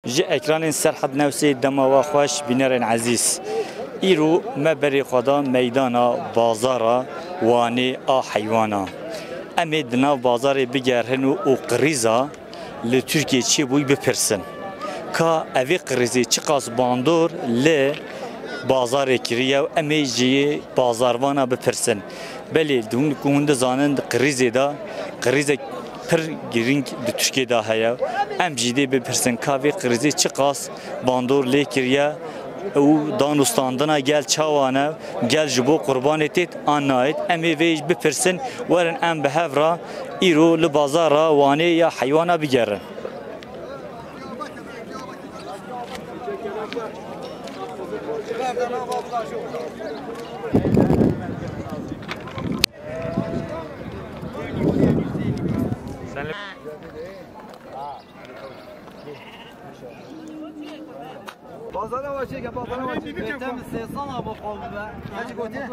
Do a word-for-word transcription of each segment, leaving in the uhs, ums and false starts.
Ji ekranên Serhed Newsê dema we xweş, bînerên ezîz. Îro me berê xwe da meydana bazara Wanê a heywana. Em ê di nav bazarê bigerin û, û qirîza li Tirkiyê çêbûyî bipirsin. Ka evê qirîzê çiqas bandor li bazarê kiriye û em ê ji bazarvana bipirsin. Belê, di hûn, ku hûn dizanin, di qirîzê de, qirîzek pir girîng di Tirkiyê de heye. Em jî dê bipirsin ka vê qirîzê çiqas bandor lê kiriye û dan û standina gel çawa ne, gel ji bo qurbanê têt an nayêt. Em ê vê jî bipirsin, werin em bi hev re îro li bazara Wanê ya heywana bigerin. Bazara başlayacak, bazara başlayacak. Beşte mi sesana bu konu be? Hadi kote.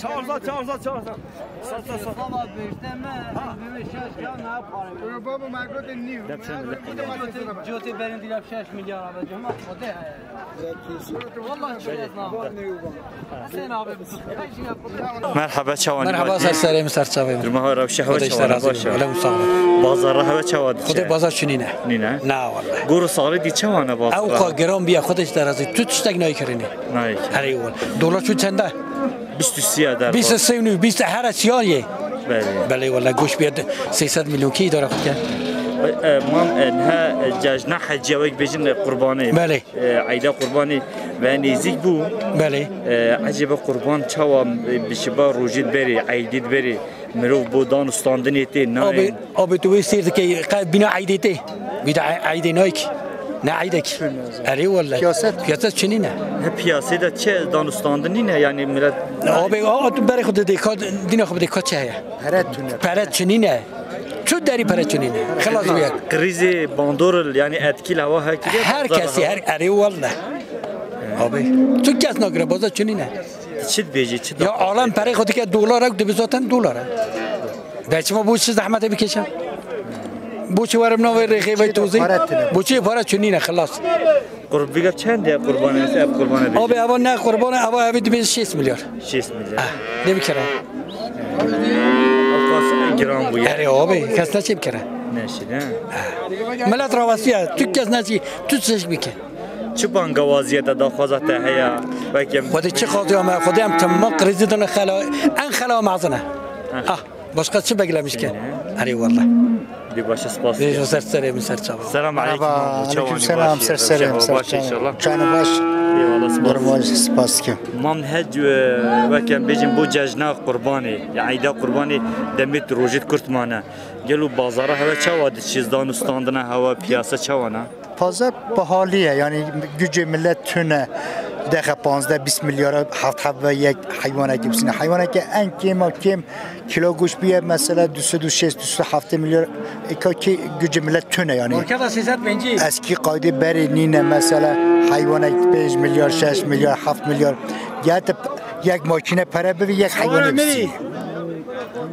Çağırsa, çağırsa, çağırsa. Sesana beşte mi? Bebe şaş ya, ne yapar? Baba, margote niu. Cote, cote berin dilap şaş milyar alacağım. O de. Vallahi çok esnaf. Merhaba, çawa ne? Merhaba, ser serê min, ser çavê min. Durma ha, rewşe hewe çawa ne? Baş e. Alem sağ ol. Bazar ra hewe çawa diçe? Xwedê bazar çi nîne. Nîne? Na, vallahi. Goro sarê dî çawa ne bazar? Ew qa giran biya, Xwedê ji te razî. Tu tiştek nayê kirinê. Nayê. Herê wal. Dolar çû çend e? Bîst û sê der. Bîst û sê û nîv, bîst, here siyar yê. Belê. Belê, wala goş biya sê sed milyon kî îdara xwe dike? E, e, mam, e, niha, e, cejna heciya wek bêjin, e, qurbanê. Belê. E, Eyda Qurbanê ve nêzîk bû. Belê. E, ecêbe qurban çawa, e, bi şiba rojê diberê, eydê diberê, mirov bo dan û standinê tê nayên? Abi, abi tu wê sêr dikey, qe bîna eydê tê. Bîna e-, eydê nayk. Ne eydek. Erê welle. Piyaset. Piyaset çinî ne. He, piyasê de çi dan û standin nîne, yani millet. Abi, a, a, tu berê xwe didê, ka, dîna xwe bidê, ka çi heye? Pere tune. Pere çinî ne. Tu derî pere çinî ne. Xilas bûye. Krîzê bandor, yani etkî li hewa hekî. Her kesî, her, erê welle. Abi, tu kes nagire, baza çinî ne. Çi dibêjî, çi? Ya alem perê xwe dike dolar e, dibe zaten dolar e. Be çima bo çi zehmetê bikêşe? Bo çi werim navê rêxê ve tozî? Para tune. Bo çi para çinî ne, xilas. Qurb-, vîga çend e qurbanê, ev qurbanê bêjî? Abi, eva ne qurbanê, eva evî dibê şêst milyar. Şêst milyar. Ah, ne bikere? Ev qas giran bûye. Erê abi, kes ne çê bikere? Neşî, ne? Ah. Millet rawasiye, tu kes ne çê, tu çeşik bike. Çi bangawaziyê te, daxwaza te heye? Weke Xwedê çi xwaziya me? Xwedê em temma krîzî dine xela, en xela mezin e. Heh. Ah, başka çi beklemiş ki? Erê wallah. Dê baş e, spas. Dê ser serê min, ser çava. Selam aleyküm. Merhaba, aleyküm selam, ser serê min, ser çava. Baş inşallah. Çayını baş. Eyvallah, spas. Durum baş, spas ki. Mam hec, e, weke em bêjin bo cejna qurbanê, ya eyda qurbanê demê tu rojê kurt mane. Gelo bazara hewe çawa diçî, zdan û standina hewe, piyasa çawa ne? Pazar pahalı ye, yani gücê millet tune, dexe panzdeh bîst milyara heft hebe yek heywanekî bisîne. Heywanekî en kêma kêm kilo goş biye mesela du sed û şêst, du sed û hevdeh milyar, eka ki gücê millet tune yani. Marketa sê sed pêncî. Eski qayde berê nîne mesela heywanek pênc milyar, şeş milyar, heft milyar. Gelip yek makine pere bibi, yek heywanekî bisîne.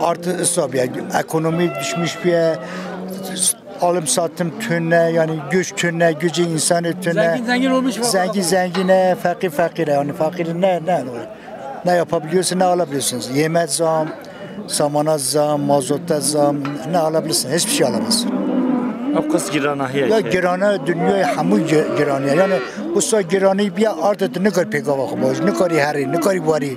Artı hesab ya, ekonomi düşmüş biye, alım satım tune, yani güç tune, gücü insanı tune. Zengin zengin olmuş, fakir fakir. Zengin zengine, fakir fakire, yani fakir ne, ne, ne yapabiliyorsun, ne alabiliyorsunuz? Yeme zam, samana zam, mazota zam, ne alabilirsin? Hiçbir şey alamazsın. Ev qas giranahiye. Ya ki. Girana, dünyaya hemû gi-, giraniye. Yani bu sa girani biya artık ne kadar pekava xwe baj, ne kadar heri, ne kadar vari.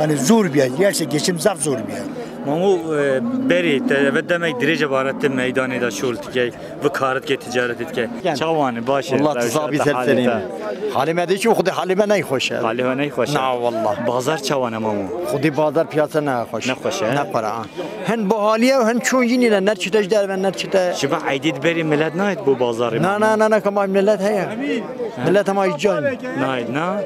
Yani zor biya, gerçek geçim zaf zor biya. Mamo, e, berê te ve demek dirêje bare te meydanê de şol dikey, ve karet ke, ticaret dikey. Çawan e, baş e? Wallah, tu zaf bî ser serê me. Halê me de çi, xwedê halê me ney xweş e. Halê me ney xweş e. Na wallah. Bazar çawan e mamo? Xwedê bazar piyasa ne xweş. Ne xweş e. Ne para. Hin bo haliye, hin çûn yî nîne, ne çite ji derve, ne çite. Şiva eydê diberê millet nayêt bo bazarê? Na, na, na, na, kema millet heye. Millet hema îcan. Nayêt, na?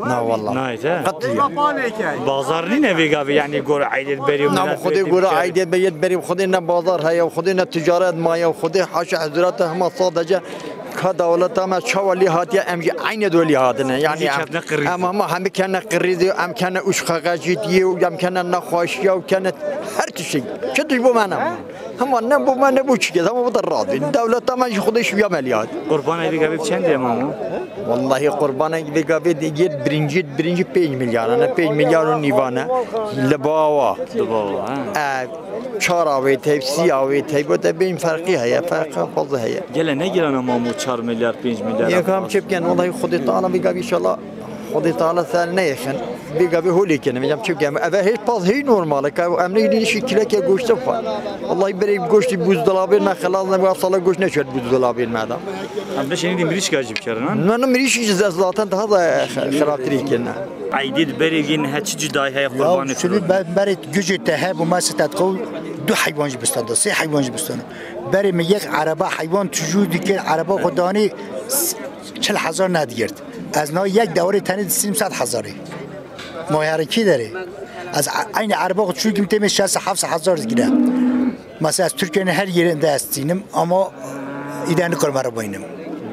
Na wallah. Nayêt, he? Qetiyen. Bazar nîne vê gavê, yani gora eydê diberê millet. Na, xwedê gora eydê diberê, xwedê ne bazar heye, xwedê ne ticaret maye, xwedê haşa hezirata hema sadece ka dewleta me çawa lê hatiye, em jî eynê do lê hatine. Yani em, em hemî kene qirîzê, em kene ûşqeqecîtiyê û em kene nexweşiya û kene her tiştê. Çi tişt bo me ne? Hema ne bo me ne bo çi kes, hema bo te radin. Dewleta me jî Xwedê şiya me liyat. Qurbanê vê gavê bi çend e, mamo? Wallahî qurbanê vê gavê de yê birincî, birincî pênc milyar, ne pênc milyar û nîvan e. Li bawa. Li bawa, ha. E, çar avê tey, sî avê tey, bo te bêyî ferqî heye, ferqa fazla heye. Gele ne giran e, mamo, çar milyar, pênc milyar? Yekam çi bikin, wallahî Xwedê Teala vê gavê inşallah Xwedê Teala ser neyêxin. Vê gavê holê kene, vêcam çi bikem. Eve hêj pas hêj normal e. Ka em ne gidin şî kileke goşte fa. Wallahî berê goştî buzdolabê me xelas ne, bu sala goşt neçet buzdolabê me da. Em de şenî de mirîşka jî bikerin, ha? Ne, ne, mirîş jî zaten daha da xerabtirî kene. Eydê di berê yê niha çi cudayî heye? Ya, qurbanê şunu Firoz? Be-, berê gujê te hebû, me sitet qew du heywan jî bistanda, sê heywan jî bistanda. Berê me yek ereba heywan tijû dikir, ereba xwe danî s-, çil hezar nedigirt. Ez na yek dewarê tenê disînim sed hezarê. Mayarekî derê. Ez a-, aynı araba xwe çûkim têmê şeş heft hezar gire. Mesela ez Türkiye'nin her yerinde ez tînim ama îde nikarim araba inim.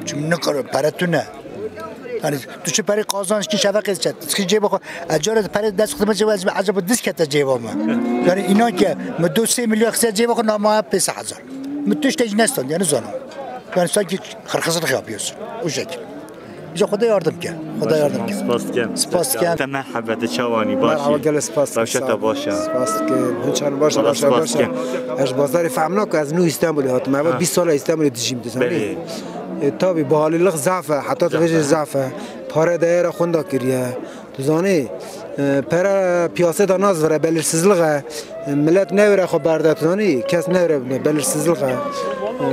Çünkü nikarim, pere tune. Yani tu çi perê qazanç ki şefeqê çet. Sıkı cêba xwe. Ez cara perê dest xwe cêba, ez acaba diz kete cêba mi? Yani inan ki mi du sê milyar xise cêba xwe, nama pênc sed hezar. Mi tiştek nestan yani zana. Yani sanki hırsızlık yapıyorsun. O şekil. Bize Xwedê yardim ke. Xwedê yardim ke. Spas dikim. Spas dikim. Te merhaba, te çawanî, başî? Merhaba, gelek spas dikim. Rewşe te baş e? Spas dikim. Hûn çawan, baş e, baş e, baş e. Spas dikim. Ez bazarê fehm nakim, ez nû Îstanbulê hatim. Eva bîst sal e Îstanbulê dijîm, dizanî? Belê. E, tabii, bahalîlik zaf e, heta tu vêjî zaf e. Pare deyara xwenda kiriye. Tu zanî, e, pere piyasê de nas vire, belirsizlik e. E, millet newêre xwe berde, tu zanî, kes newêre bine, belirsizlik e. E,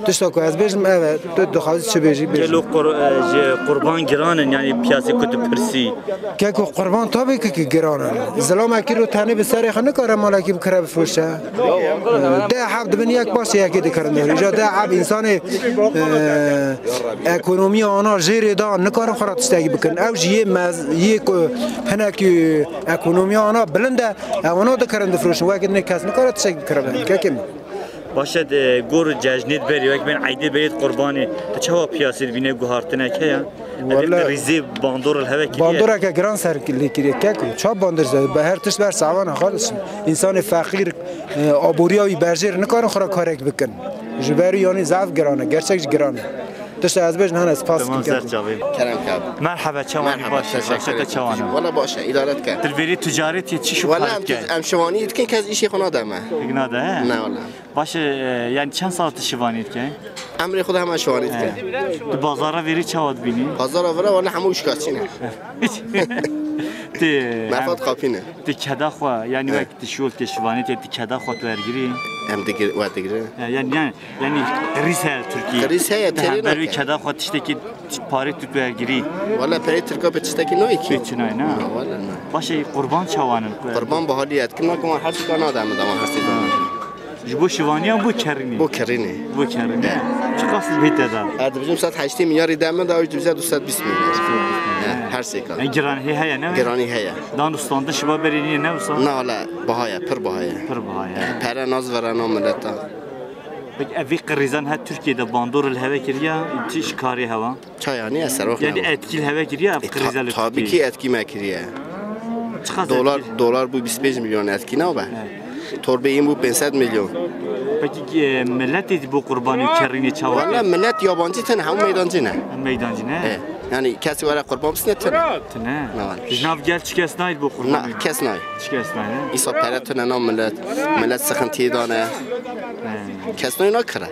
tişta ku ez bêjim, ev e, tu dixwazî çi bêjî, bêjî. Gelo qur-, e, ji qurban giran in, yani piyasê ku tu pirsî? Keko qurban tabii ki, ki giran in. Zilamekî ro tenê bi serê xwe nikare malekî bikire bifroşe. E, deh heb dibin yek paşê yekê dikirin. Îca deh heb însanê, e, ekonomiya ana jêrê da nikarin xwe ra tiştekî bikin. Ew jî yê mez-, yê ku hinekî ekonomiya ana bilind e, ewana dikirin difroşin. Wekî dinê kes nikare tiştekî bikire be. Kekê min. Baş e, di gor cejnê di berî, wek bên eydê berî di qurbanê, tu çawa piyasê dibîne, guhartinek heye? Evê Wele rîzê bandor li heve kiriye? Bandoreke giran ser lê kiriye keko. Ça bandir ze-, be her tişt ber savan e, xalisim. Însanê feqîr, e, aboriya wî berjêr nikarin xwe ra karek bikin. Ji ber wî yanî zaf giran e, gerçek jî giran e. Tişta ez bêjim hene, spas dikim. Tamam, ser çavê. Kerem kab. Merhaba, çawanî? Merhaba, baş e, teşekkür ederim. Baş e, te çawan e? Wala baş e, îdare dike. Tu li vêrê ticaretê çi şû kar dike? Wala em şivanî dikin, kes îşê xwe nade me. Pêk nade, he? Ne wala. Baş e, e, yani çend sal tu şivanî dike? Emrê xwe de hemen şivanî dike. He. Tu bazara vêrê çawa dibînî? Bazara vira wala hemû şikastçî ne. Tê, Merfat qapî ne. Tê keda xwe, yani wek tu şûl ke şivanî tê, tê keda xwe tu ergirî? Em digir-, we digire. He, yani, yani, yani qirîz heye Tirkiyê. Qirîz heye, tê rê nake. Berê keda xwe tiştekî parê tu tu ergirî? Wala perê Tirka pê tiştekî nayê ki. Pê çi nayê, ne? Na, wala na. Baş e, qurban çawan in? Qurban bahalî etkim nakim, wan her sika nade min de, wan her sê de. Ji bo şivaniyan, bo kerînê? Bo kerînê. Bo kerînê. Çiqas bê te da? Ez dibêjim sed heştê milyarî de min da, ew jî dibêje du sed bîst milyar. He, her sêka. E, giranî heye, ne? Giranî heye. Dan û standin şiva berê nîne, ne wisa? Na, wala baha ye, pir baha ye. Pir baha ye. He, pere nas vere na mileta. Peki ev vî qirîzan her Tirkiyê de bandor li heve kiriya, çi ji karê hewa? Çayanî ez serok nebûm. Yani etkî li heve kiriye ev qirîza li Tirkiyeyê? E, ta-, tabii ki etkî me kiriye. Çiqas etkî? Dolar, dolar bû bîst pênc milyon, etkî nabe. Evet. Torbê yîn bû pênc sed milyon. Peki, e, milletê bo qurbanê û kerînê çawa? Wala millet yabancî tine, hemû meydancî ne. Meydancî ne? E, yani kesî were qurban bisine tine. Tine. Ne var? Ji nav gel çi kes nayê bo qurbanê? Na, kes nayê. Çi kes nayê? Îsa pere tine na millet. Millet sıkıntıyı da ne. He. Kes nayê nakire.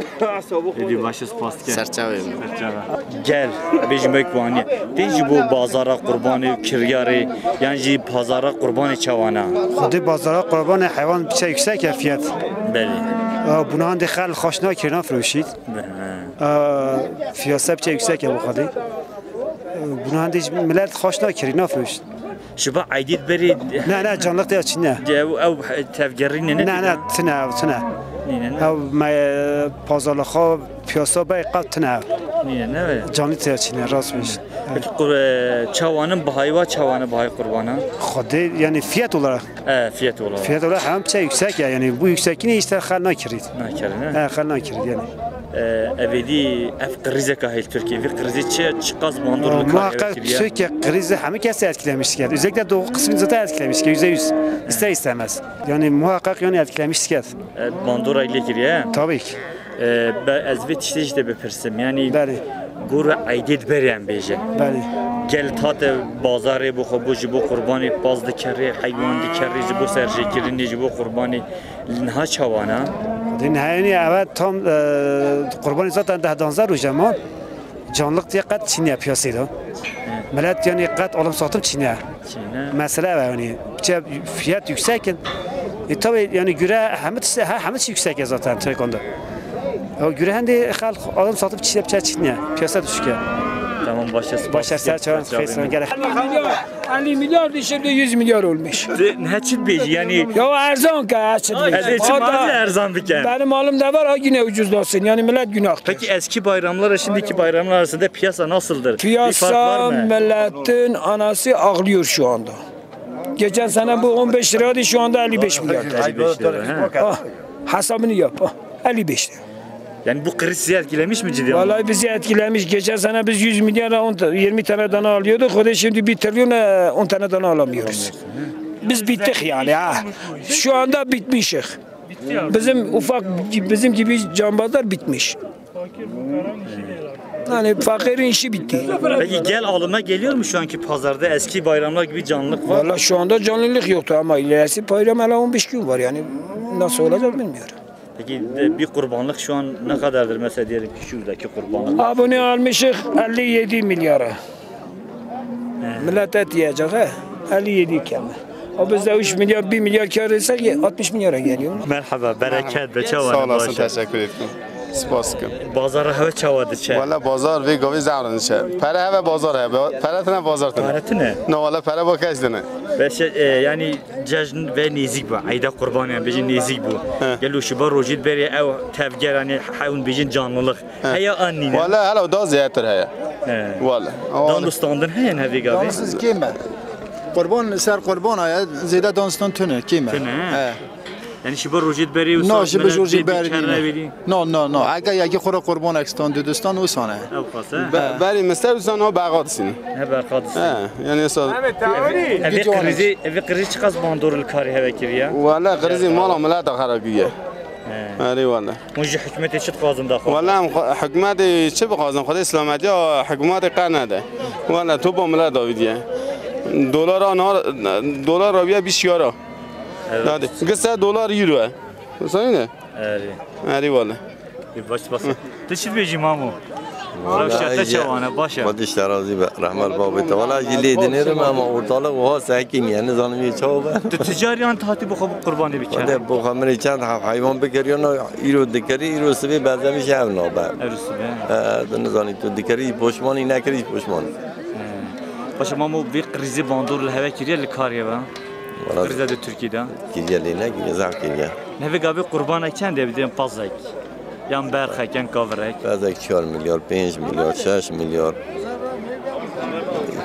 Êdî baş e, spas dikim. Serçavê min. Serçave. Gel, bêjim wek waniye. Tên ji bo bazara qurbanê û kiryarê, yan jî pazara qurbanê çawana? Xwedê bazara qurbanê heywan piçe yüksek e fiyat. Belê. Aa, buna hande xel xweş nakir, nafroşît. Be-, he. Aa, fiyasa piçe yüksek e bu xwedê. Aa, buna hande millet xweş nakir, nafroşît. Ji ba eydî berê Ne, ne, canlıq tê çi ne. Ew, ew tevgerî ne, ne? Ne, ne, tine, ew tine. Nîne, ne? Ew me, pazarlığa, piyasa bey qat tine ev. Nîne, ne? Canlî tê çi ne, rast bêjî. Peki, qur-, e, çawanın bahayî wa, çawanın bahayî qurbana? Xwedê, yani fiyat olarak. E, fiyat olarak. Fiyat olarak hem şey yüksek ya, yani bu yüksekliğini işte xel nakirît. Nakirît, ne? He, xel nakirît yani. Ee, evêdî ev krîzeka hêl Tirkiye, vî krîzê çi, çiqas bandor li kar Muhakkak kiriye? Tirkiye krizi hemî kesî etkilemiş diket. Özellikle doğu kısmını zaten etkilemiş diket, yüzde yüz. İster istemez. Yani muhakkak yani etkilemiş diket. Ee, bandora lê kiriye? Tabii ki. Ee, be, ez vê tiştê jî te bipirsim. Yani Belê. Gora eydê di berê em bêje. Belê. Gel tate bazarê bo xwe bo ji bo qurbanê paz dikerê, heywan dikerê ji bo serjêkirinê ji bo qurbanê. Niha çawa ne? Din heyni evet tam, e, qurbanê zaten deh danzeh roj e ma. Canlılık diye qet çinye piyasayda. Millet yani qet alım satım çinye. Çinye. Mesele ev yani. Çe fiyat yüksek. E tabi yani göre hemit işte ha hemit yüksek ya zaten Türkiye'de. O göre hem de halk alım satım çinye çe çinye. Piyasa düşük ya. Tamam, başa spas. Başa ser çağın. Gerek. Elli milyar, elli milyar, şimdi yüz milyar olmuş. Ne çit bêjî yani? Ya erzan ke, her çit bêjî. Ez ê çi Hatta mazî erzan bikin. Benim malım da var, ha yine ucuzlasın. Yani millet günah. Peki eski bayramlar şimdiki bayramlar arasında piyasa nasıldır? Bir fark var mı? Piyasa milletin anası ağlıyor şu anda. Geçen sene bu on beş liraydı, şu anda elli beş milyar. Elli beş lira, ha. Ah, hesabını yap. Ah, elli beş lira. Yani bu kriz sizi etkilemiş mi ciddi anlamda? Vallahi bizi etkilemiş. Geçen sene biz yüz milyara on ta-, yirmi tane dana alıyorduk. O da şimdi bir trilyon, e, on tane dana alamıyoruz. Biz bittik yani ha. Şu anda bitmişik. Bizim ufak, bizim gibi cambazlar bitmiş. Yani fakirin işi bitti. Peki gel alıma geliyor mu şu anki pazarda? Eski bayramlar gibi canlılık var mı? Vallahi şu anda canlılık yoktu ama ilerisi bayram hele on beş gün var yani. Nasıl olacak bilmiyorum. Peki de, bir kurbanlık şu an ne kadardır mesela diyelim ki şuradaki kurbanlık? Abone almışık elli yedi milyara. Millet et yiyecek he. Elli yedi keme. O bizde üç milyar, bir milyar kar etsek ye, altmış milyara geliyor. Merhaba, bereket be, çawa ne? Sağ olasın, teşekkür ederim. Spas kim. Bazar heve çawa diçe? Valla bazar ve gavi zarin diçe. Pere heve bazar heve. Pere tine bazar tine. Pere tine? No valla pere bo kes tine. Ve şey, e, yani Cejn ve nêzîk bû. Eyda Qurbanê em bêjin nêzîk bû. He. Gelo şiba rojî berê ew tevger, yanî hewin bêjin canlılık. He. Heya an nîne? Wele hela da zêdetir heye. He. Wele. Dan û standin heye ne vê gavê? Dansız kêm e. Qurban ser qurban aya zêde danstan tune kêm e. Tune, he. He. Yani şiba rojî berê û No, şiba rojî berê nîne. No, no, no. Ege yekî xwe re qurbanek stan, didistan û sane. Ew qas e? Be-, berî mister û san o berqa disîne. He, berqa disîne. He, yani esa. Evê qirîzê, evê qirîzê çiqas bandor li karê heve kiriye? Wele qirîzê mala mileta xera kiriye. He. Erê wele. Hûn ji hikûmetê çi dixwazin daxwaz? Wele em xwe-, hikûmetê çi bixwazin? Xwedê selametiya hikûmetê qe nede. Wele topa mileta vidiye. Dolara nar, dolar raviye bîst yara. Evet. Hadi. Gise dolar euro e. Sayın ne? Erê. Erê wele. Ê, baş, spas. Tu çi dibêjî mamo? Rewşa te çawa ne? Baş e? Xwedî ji te razî be. Rehmet babê te. Wala jî lê dinêrim ama ortalık wiha sekîn ye. Nizanim yê çawa be. Tu ticar yan tu hatî bo xwe bi qurbanê bikere? Xwedê bo xwe min ê çend heb heywan bikiriyo, no îro dikerî, îro sibê benzemîş ev nabe. Ev sibê. He, tu nizanî tu dikerî poşmanî, nekirî poşmanî. He. Baş e mamo, vê qirîzê bandor li heve kiriye li karê ve? Wala Qirîza di Tirkiyê de. Kiriye lê ne, kiriye zaf kiriye. Nevê gavê qurbanek çend e bidin pazek? Yan berxek, yan kavirek? Pazek çar milyar, pênc milyar, şeş milyar.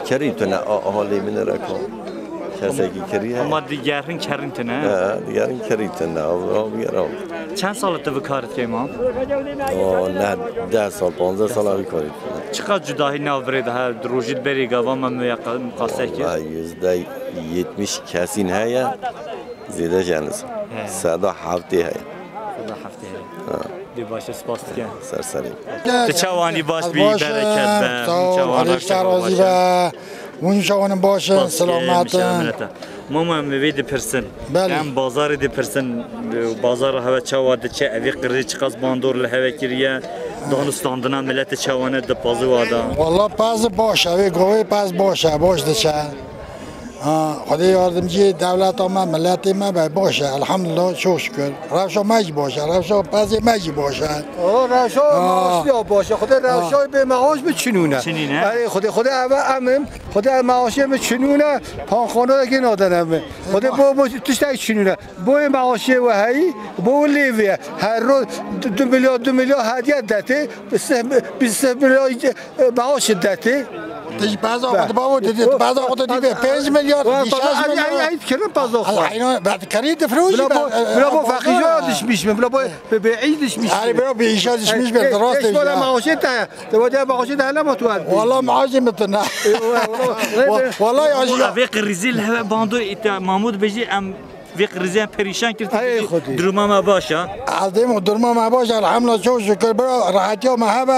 Kerî tune a-, ahalê min re ko. Kesekî kiriye. Ama digerin kerin tune. He, digerin kerî tune. Av, av, yer av. Çend sal tu vê karê dikey mam? O, ne, deh sal, panzdeh sal vê karê dikey. Çiqas cudahî nav birê de he, di rojî di berê gava me muyaqa-, muqase kir? Vallahi yüzde yetmiş kesin heye, zêde jî hene. He. Seda heftê heye. Seda heftê heye. Ha. Dê baş e, spas dike. Ser serê. Tu çawanî baş bî, bereket be. Sağ ol, çawan Xwedê ji te razî be. Hûn çawan in, baş in, selamet in. Mama, em vê dipirsin. Belê. Em bazarê dipirsin, bazara heve çawa diçe, evê qirê çiqas bandor li heve kiriye, dan û standina milletê çawa ne di pazê wa da? Wala pez baş e, vê govê pez baş e, baş diçe. Ha, Xwedê yardimciyê dewleta me, milletê me be, baş e, elhamdulillah, çok şükür. Rewşa me jî baş e, rewşa pezê me jî baş e. O rewşa maaşlı ya baş e, Xwedê rewşa bê maaş bi çinûne. Çinîne? Erê, Xwedê, Xwedê eve emim, Xwedê maaşê min çinûne, panxanayekê nadene min. Xwedê bo, bo tiştek çinûne. Boyê maaşê we heyî, bo lê vê. Her ro du, du milyar, du milyar hediye detê, bîst milyar, e, maaş detê. Tiji peza xwe babo, tiji peza xwe dîbe pênc milyar, Wa dî şeş milyar. Ay, ay, ay, kirin peza xwe. Al hayvan, ben kari difroji. Bila bo, bila bo feqîja düşmüş mü? Bila bo be, be, iyi düşmüş mü? Ari bira be, işe düşmüş be, rast. Eş bana maaşı da. Te wadiya maaşı da ne mutlu abi. Vallahi maaşı mı tına? Vallahi ya. Vê qirîzî li heve bando îte Mahmûd bêjî em vê qirîzê em perîşan kir. Duruma me baş e. Ez dêm duruma me baş e, elhamdulillah, çok şükür. Bira rahetiya me hebe,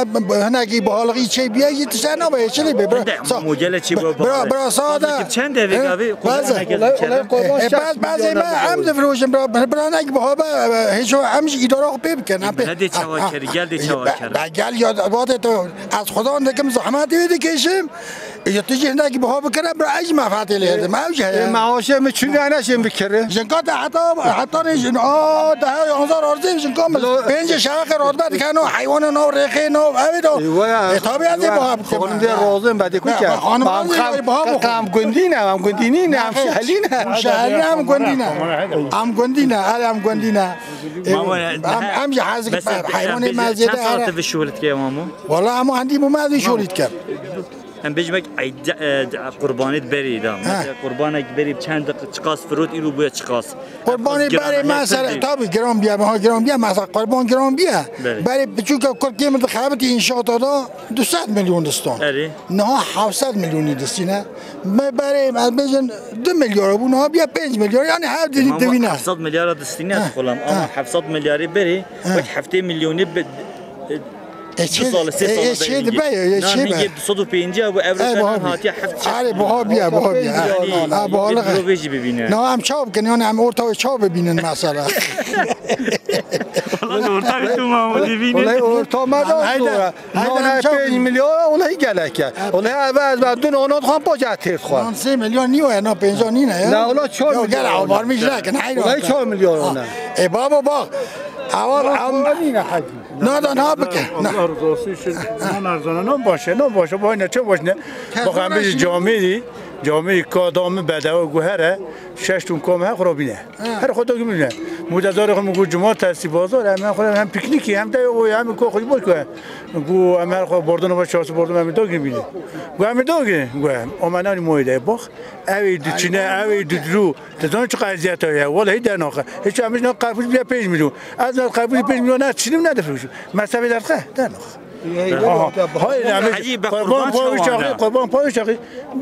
hinekî buhalixî çê biye, yî tişte nabe, yeşilî be, bira. Hinde, Sa-, Mahmûd, gele çi be, bu bira, bira, sade. Çend e vê gavê? Olay, olay, qurban E, şeş baz, bazê me, em difroşin, bira, bira, hinek buha be, hiç o, em jî îdara xwe pê bikin, em pê. Gel de çawa keri, gel de çawa keri. Gel ya, vate to, ez xudan dikim, zahmetê wê dikêşim. Ya tu jî hindekî buha bikire, bira, ez jî menfaatê lê dikim. Ew jî heye. E, maaşê min çû, ne şên bikire. Jinka te heta, heta rê jin, a, te her yanzar arzê jinka min. Pêncê şeveqê rotbe dikin, o heywanê nav, rêxê nav, ew ê do. E, waya. E, tabii ez ê buha bikim. Xonum dê rozin be, dê ku ke. Xonum rozin, buha bixwe. Em gundî ne, em gundî nîne, em şehrî ne. Em şehrî ne, em gundî ne. Em gundî ne, erê em gundî ne. Mama, em, em jî hez dikim, heywanê me zêde here. Çend saet vê şolî dike, mamo? Wala hemû hendî bû me vê şolî dikim. Em bêjim wek eyd, e, qurbanê di berê de. Mesela qurbanek berê çend çiqas firot, îro bûye çiqas. Qurbanê berê mesela, tabii giran biye, meha giran biye, mesela qurban giran biye. Berê biçûke kurkê min dixebitî înşaata da du sed milyon distan. Erê. Niha heft sed milyonî distîne. Me berê, ez bêjin du milyar bû, niha biye pênc milyar, yani her dilî divîne. Heft sed milyara distîne ez xulam, ama heft sed milyarê berê, wek heftê milyonî bi, e, E, du çê, sal, sê e, sal e, çê dibe, e, çê be. Nîgê du sed û pêncî bu evro hatiye heft. Arê, buha biye, buha biye. Ha, buha. Vê jî bibîne. Na em çaw bikin, yani em orta çaw bibînin mesela. Vallahi orta bir tu Mahmûdî bîne. Olay orta me da. Haydi. Nana pênc milyar, olay gelek e. Olay ev ez ben dün ona xan poca têr xwe. Nan sê milyon niyo ya, na pênca nîne ya. La ola çar milyon. Gel abarmış lakin, hayır. Olay çar milyon ona. E baba bak. Aval am nîne hacı. Nadan ha bike. Allah razı olsun. Nan erzana, nan başe, nan başe, bu ne, çok başne. Bak em bir camiydi. Camî ka da min bedewe guhere, şeş tûn ka min her xwe rabîne. Her xwe da gimîne. Mûde zarê xwe min got cumartesî bazar, em her xwe hem piknîkî, hem de o hem ko xwe ji bo ku. Got em her xwe bordin ve çarşi bordin em da gimîne. Got em da gimîne. Got em. Ama nanî moyê de bax. Ew ê diçine, ew ê didru. Te zanî çiqa eziyet heye. Walahi dernaxe. Hiç em ne qerpûz bile pênc milyon. Ez ne qerpûz pênc milyon ne çinim ne difroşim. Mesafê derxe, dernaxe. Aha. Hayır, yani, Hacı, bak, qurban payı çağı, qurban payı çağı.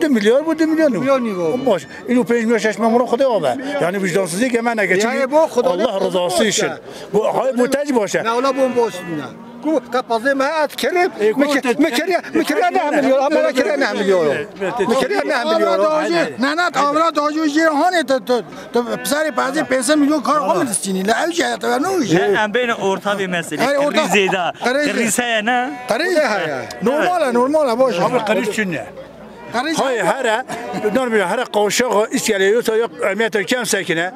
Du milyar bu, du milyar bu. Baş. Ino pênc milyar şeş milyar Xwedê abe. Yani vicdansızlık hemen ne geçiyor. Yani bu Xwedê Allah rızası için. Bu, hayır, bu tec başa. Ne ola bomboş ne. Ku qepazê me hat kirin. Me kiriye, me kiriye neh milyar, ama me kiriye neh milyar. Me kiriye neh milyar. Nenat avra dajû jê hanê te. Tu pisarê pezê pênc sed milyon kar xwe min distînî, li ew jî heye te ne wî jî. Em bêne orta vê meselê. Qirîz zêde. Qirîz heye ne? Qirîz heye. Normal e, normal e, baş e. Abi qirîz çi ne? Qirîz. Hay here, normal here qawşaxa îskelê yoksa yok emniyete kem sekine.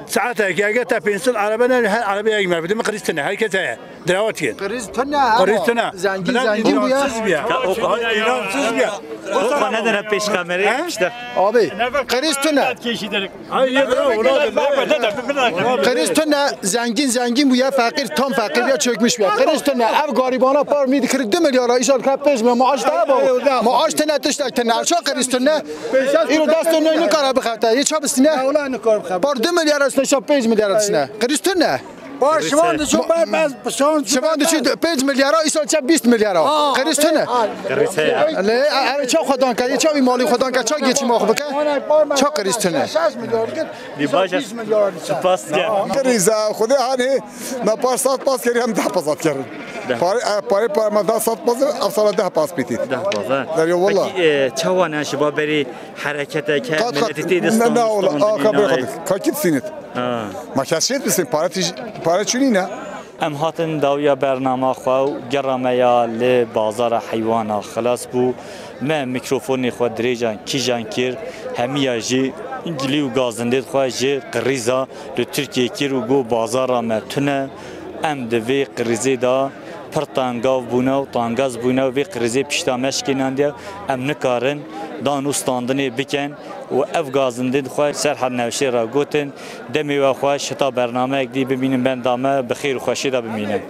Saate ki eger te pênc sed araba ne, her araba yek me bide, qirîz tine, herkes heye. Dirawa dikin. Qirîz tune, qirîz tune. Zengîn, zengîn bûye. Înansız bûye. Înansız bûye. O xwe nedere pêş kamerê, işte. Abi, qirîz tune. Qirîz tune, zengîn, zengîn bûye, feqîr, tam feqîr bûye, çökmüş bûye. Qirîz tune, ev garîbana par mî dikir du milyara, îsal ka pênc milyar maaş da bu. Maaş tune, tiştek tune. Ço qirîz tune? Îro dest tune nikare bixete. Yê ça bistine? Par du milyara distine, ça pênc milyara distine. Qirîz tune? Baş, şivan diçû, ben, ben, şivan diçû pênc milyara, îsal çe bîst milyara. Qirîz tune. Qirîz heye. Lê, e, e, ça xwedan ke, ça wî malî xwedan ke, ça geçîma xwe bike. Ça qirîz tune. Şeş milyar git. Di baş, bîst milyar. Spas ke. Qirîz e, Xwedê hanê, me par sat pas keri, hem deh pas at kerin. Pare, e, pare, pare me deh sat pas, ev sala deh pas pîtî. Deh pas, ha. Derya valla. Peki, e, çawa ne şiva berî hereketeke, miletî tê de ne, ne ola, aka bê xwe. Kakî sinit. Ha. Ma kes şêt bisin, pare tij-, pare çûnî ne? Em hatin dawiya bernama xwe û gera me ya li bazara heywana xilas bû. Me mîkrofonê xwe dirêjan kîjan kir, hemiya jî gilî û gazindê xwe ji qirîza li Tirkiyê kir û got, bazara me tune, em di vê qirîzê de pir tengav bûne û tangez bûne û vê qirîzê pişta me şikênandiye, em nikarin dan û standinê bikin. û ev gazindên xwe ser hevnewşê re gotin, demê we xweş, heta bernameyek dî bimînin benda me, bi xêr û xweşê de bimînin.